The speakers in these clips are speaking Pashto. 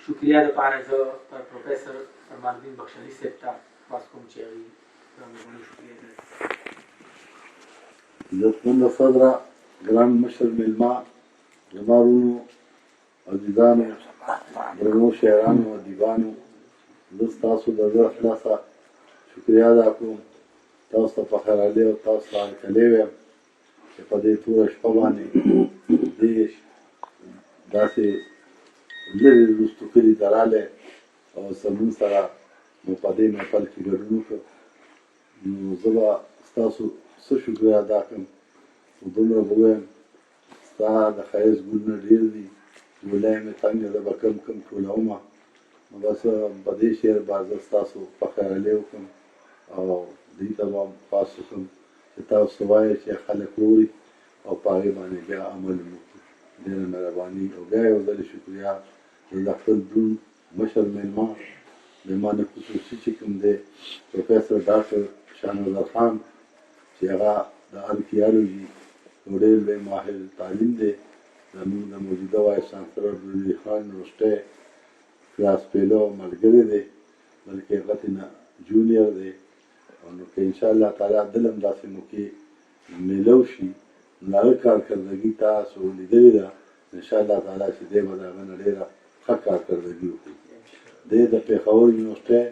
شکریا دپاره زه پر پروفیسر فرمان الدین بخشالي صاحب ته خواست کوم چې هغوی د مېلمنو شکریا ادا کړي. عزتمند صدره، ګران مشر مېلمه، زما وروڼو، عزیزانو، درنو شاعرانو، ادیبانو، زه ستاسو د زړه خلاصه شکریا ادا کوم. تاسو ته په خیرالي او تاسو ته هرکلی وایم چې په دې توره شپه باندې دې داسې لرې وروستو کلي ته راغلی او زمونږ سره مو په دې محفل کې ګډون وکړ. نو زه به ستاسو څه شکریه ادا کړم، خو دومره به ووایم ستا د ښایست ګلونه ډېر دي، ګولۍ مې تنګه ده به کم کم ټولومه. نو بس په دې شعر به زه ستاسو په خیرالي وکړم او دوی ته به هم خواست وکړم چې تاسو وایئ چې خلک ووري او په هغې باندې بیا عمل هم وکړي. ډېره مهرباني او بیا یو ځل شکریه. زه د خپل دروند مشر مېلمه، مېلمانه خصوصي چې کوم دی پروفیسر ډاکټر شاه نظر خان چې هغه د ارکیالوجي یو ډېر لوی ماهر تعلیم دی، زموږ د موجوده وایس چانسلر عبدالولي خان یونیورسټۍ کلاس فیلو ملګری دی، بلکې هغه ترېنه جونیئر دی. او نو که ان شاء الله تعالی دله هم داسې موقع میلو شي نو د هغه کارکردګي تاسو لیدلې ده، ان شاء الله تعالی چې دی به د هغه نه ډېره ښه کارکردګي وکړي. دی د پېښور یونیورسټۍ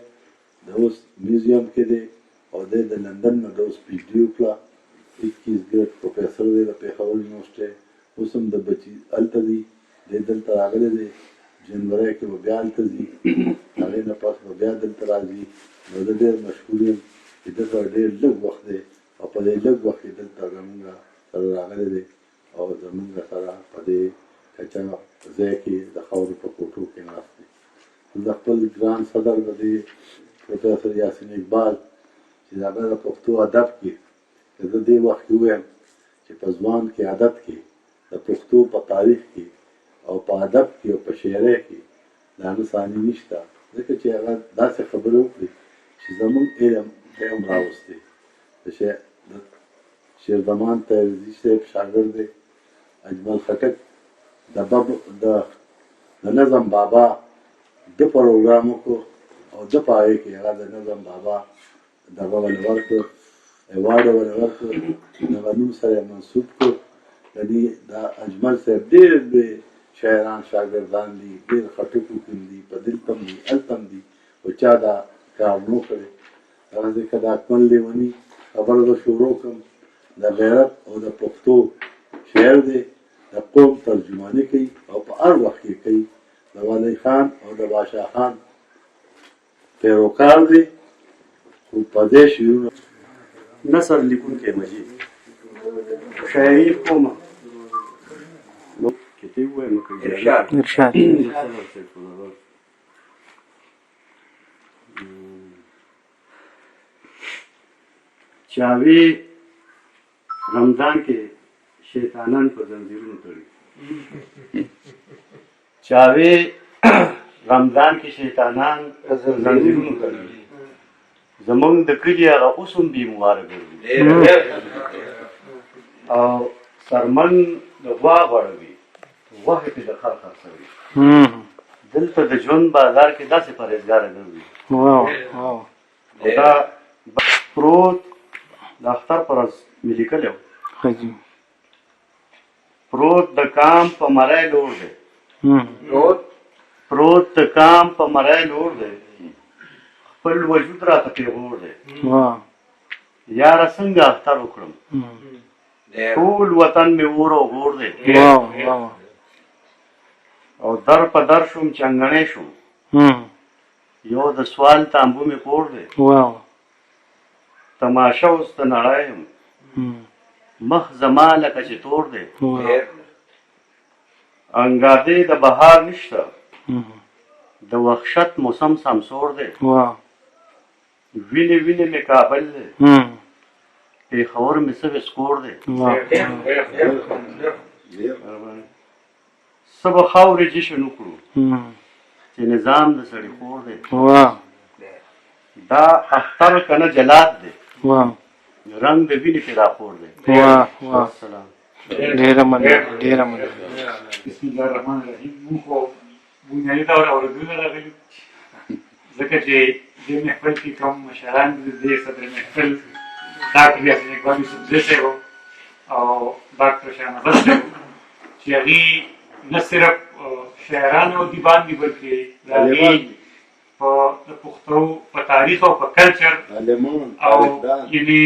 د اوس میوزیم کې دی او دی د لندن نه د اوس پي ایچ ډي وکړه، 21 ګریډ پروفیسر دی د پېښور یونیورسټۍ، اوس هم د بچي هلته دي، دی دلته راغلی دی، جنورۍ کې به بیا هلته ځي، هغې نه پس به بیا دلته راځي. نو زه ډېر مشکور یم چې ده سره ډېر لږ وخت دی او په دې لږ وخت کې دلته زمونږ سره راغلی دی او زمونږ سره په دې کچه ځای کې د خاورو په کوټو کې ناست دی. زه د خپل ګران صدر د دې پروفیسر یاسین اقبال چې د هغه د پښتو ادب کې که زه دې وخت کې ووایم چې په ځوان کې عادت کې د پښتو په تاریخ کې او په ادب کې او په شاعرۍ کې د هغه ثاني نشته، ځکه چې هغه داسې خبرې وکړې چې زموږ علم ته هم راوستې. د شیرزمان طیرزي صاحب شاګرد دی، اجمل خټک د بب د د نظم بابا د پروګرام وکړو او د په هغې کې هغه د نظم بابا دغه ول ورکړ، ایوارډ ول ورکړ، دغه نوم سره یې منسوب کړ. یعنی دا اجمل صاحب ډېر لوی شاعران شاګردان دي، ډېر خټکو کې هم دي، په دلته هم دي، هلته هم دي، خو چا دا کار نو کړی. دغسې که د اکمل لیوني خبره زه شروع کړم، د غیرت او د پښتو شعر دی، د قوم ترجماني کوي او په هر وخت کې کوي. د ولی خان او د بادشاه خان پیروکار دی، خو په دې شعرونو نثر لیکونکی مجید شاعري کومه نو چې ته ووایم که ارشاد ارشاد. چاوي رمضان کې شیطانان په زنځیرونو تړي. چاوي رمضان کې شیطانان په زنځیرونو تړي، زمونږ د کلي هغه اوس هم بیمواره ګرځي او څرمن د غوا غوړوي، غوښې پې د خر خرڅوي. دلته د ژوند بازار کې داسې پرهېزګاره ګرځي. او دا پروت د اختر پر ورځ مې لیکلی و. پروت د کام په مرۍ لوړ دی، پروت د کام په مرۍ لوړ دی، خپل وجود راته پیغور دی. یاره څنګه اختر وکړم، ټول وطن مې اور او غور دی. او در په در شوم چنګڼی شوم، یو د سوال تانبو مې کور دی. تماشه اوس د نړۍ یم، مخ زما لکه چې تور دی. انګازې د بهار نشته، د وحشت موسم سمسور دی. وینې وینې مې کابل دی، پېښور مې سوی سکور دی. څه به خاورې جشن وکړو چې نظام د سړي خور دی. دا اختر کنه جلاد دی، رنګ د وینې پې راخور دی. والسلام. ډیره مننه، ډیره مننه. بسم الله الرحمن الرحیم. مونږ خو بنیادي طور اورېدلو له راغلي، ځکه چې دې محفل کې کوم مشران دي، د صدر محفل ډاکټر یاسین اقبال یوسفزی صاحب او ډاکټر شاه نفس صاحب، چې هغوی نه صرف شاعران او ادیبان دي، بلکې د هغوی په د پښتو په تاریخ او په کلچر او یعنی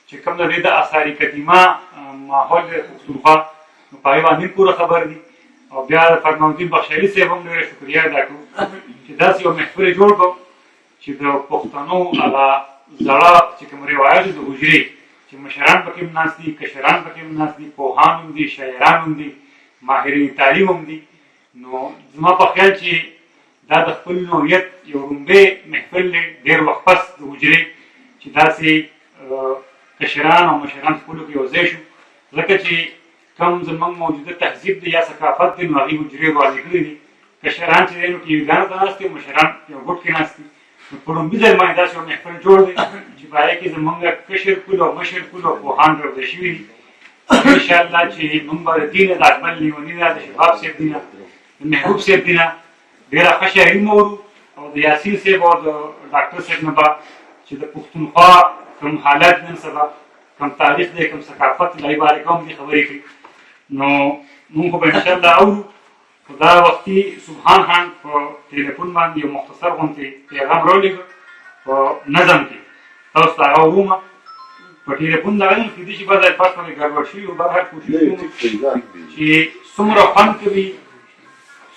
چې کوم د دې د آثار قدیمه ماحول دی پښتونخوا، نو په هغې باندې پوره خبر دي. او بیا د فرمان الدین بخشالي صاحب هم ډېره شکریه ادا کړو چې داسې یو محفل یې جوړ کړو چې د پښتنو هغه زړه چې کوم روایت د حجرې چې مشران پکې هم ناست دي، کشران پکې هم ناست دي، پوهان هم دي، شاعران هم دي، ماهرین تعلیم هم دي. نو زما په خیال چې دا د خپل نوعیت یو ړومبی محفل دی، ډېر وخت پس د حجرې چې داسې کشران او مشران خپلو کې یو ځای شو، ځکه چې کوم زموږ موجوده تهذیب دی یا ثقافت دی، نو هغې حجرې روانې کړې دي. کشران چې دی نو ټي وي ګانو ته ناست دي، مشران یو ګوټ کې ناست دي. نو په ړومبي ځل باندې داسې یو محفل جوړ دی چې په هغې کې زموږ کشر کول او مشر کول او پوهان راوځای شوي دي. انشاءالله چې موږ به د دینه، د اکمل لیوني نه، د شباب صاحب دینه، د محبوب صاحب دینه ډېره ښه شاعري مو اورو، او د یاسین صاحب او د ډاکټر صاحب نه به چې د پښتونخوا کوم حالت نن سبا، کوم تاریخ دی، کوم ثقافت دی، د هغې باره کې هم دې خبرې کوي. نو موږ خو به انشاءالله اورو. خو دا وختي سبحان خان په ټلیفون باندې یو مختصر غونتې پیغام راولېږه په نظم کې، تاسو ته هغه ورومه په ټلیفون دغه نن کېدای شي بعضې الفاظ پکې ګډوډ شوي وو. بهرحال کوشش کوم چې څومره خوند کوي،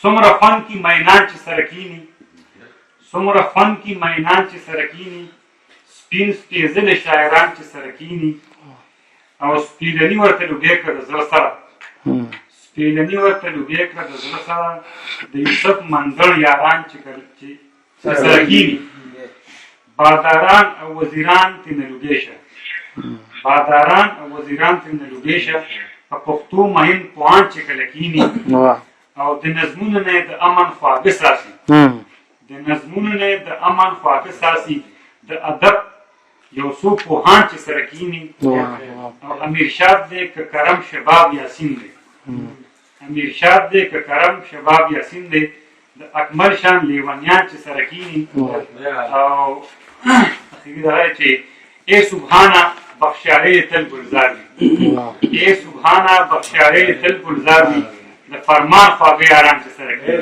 څومره خوند کی مینان چې سره کینی، څومره خوند کی مینان چې سره کینی، سپین سپېځلې شاعران چې سره کینی، او سپیلني ورته لوګی کړه د زړه سره، سپیلني ورته لوګی کړه د زړه سره، د یوسف منګړ یاران چې سره کینی، باداران او وزیران ترې نه لوګی شه، باداران او وزیران ترې نه لوګی شه، په پښتو مین پوهان چې کله کینی، او د نظمونو نه د امن خواږه ساسي، د نظمونو نه د امن خواږه ساسي، د ادب یو څو پوهان چې سره کینی، او امیر شاد دی که کرم شباب یاسین دی، امیر شاد دی که کرم شباب یاسین دی، د اکمل شان لیونیان چې سره کینی. او اخیری دغه چې ای سبحانه بخشارې تل ګلزار وي، ای سبحانه بخشارې تل ګلزار وي، د فرمان خواږه یاران چې سره کینی.